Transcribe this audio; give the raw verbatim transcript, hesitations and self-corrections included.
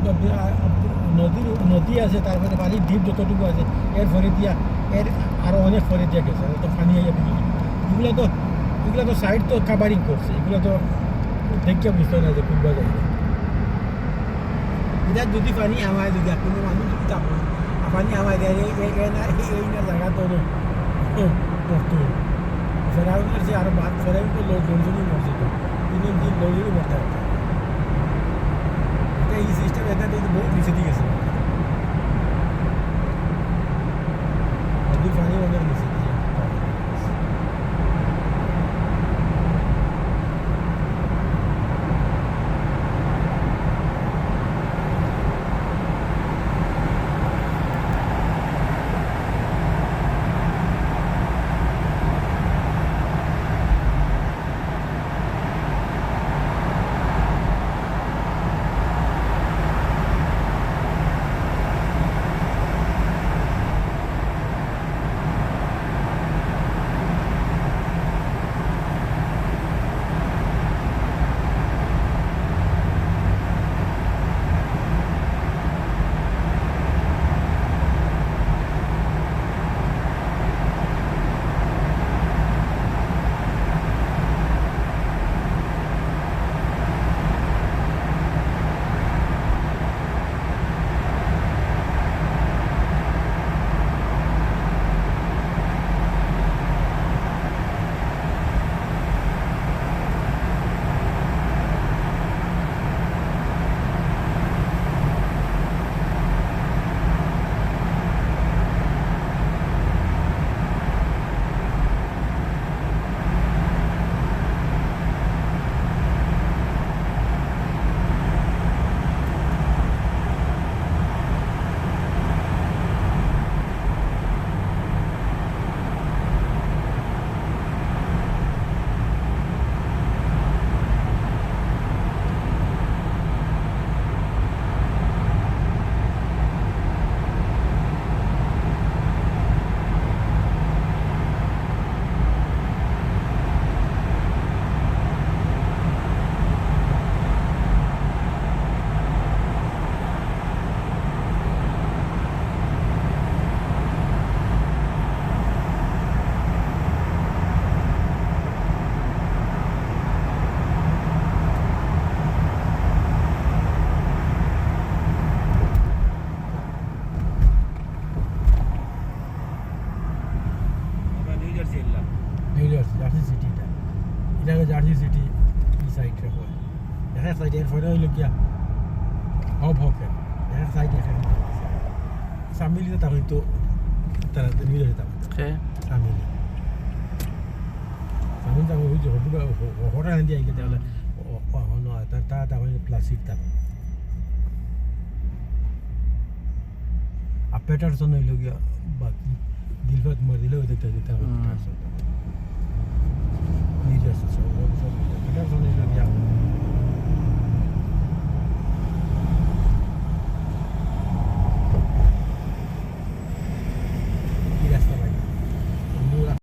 নদী, আ, নদীর, নদী আছে, তারপরে পানির ডিপ যতটুকু আছে, এর ফরে দিয়া, এর আরো অনেক ফরে দিয়া গেছে, তো পানি আইয়া বুঝি। এগুলা তো, এগুলা তো সাইড তো কাভারিং করছে, এগুলা তো দেখিয়া বুঝতে হয় না যে কোনবা জায়গা। এটা যদি পানি হামায়, যদি কোনো মানুষ যদি থাকো, আর পানি হামায় দেয়, এই, এই, এই না, এই, এই না জায়গা তো পড়তো। ফেরাউনের যে আরো বাদ, ফেরাউন তো লোক জনজনই মরছে তো, তিন দিন লোক জনই মরতে হবে। এটা এই সিস্টেম, এটা কিন্তু বহুত নিচে দিয়ে গেছে। নদীর পানি অনেক নিচে দিয়ে। আমরা নিউ জার্সি এলাম। নিউ জার্সি, জার্সি সিটি এটা। এটা হলো জার্সি সিটি, এই সাইডটা হয়। দেখা এক সাইডে, এর ফরে হইল গিয়া হব হব। দেখা এক সাইডে, সামিলি তো তখন তো তারা তো নিউ জার্সি তখন। কে? সামিলি। সামিলি তখন ওই যে হটুটা, হ-, হ-, হটা হান্দি আইলে তাহলে, ও, ও, ও, না, তার, তার, তার ওই প্লাস্টিক তার। আর প্যাটারসন হইল গিয়া বাকি দিলফাত মার দিলে ওই দেখতে যেতে হবে হুম। প্যাটারসন। নিউ জার্সি সব, সব, সব প্যাটারসন হইল গিয়া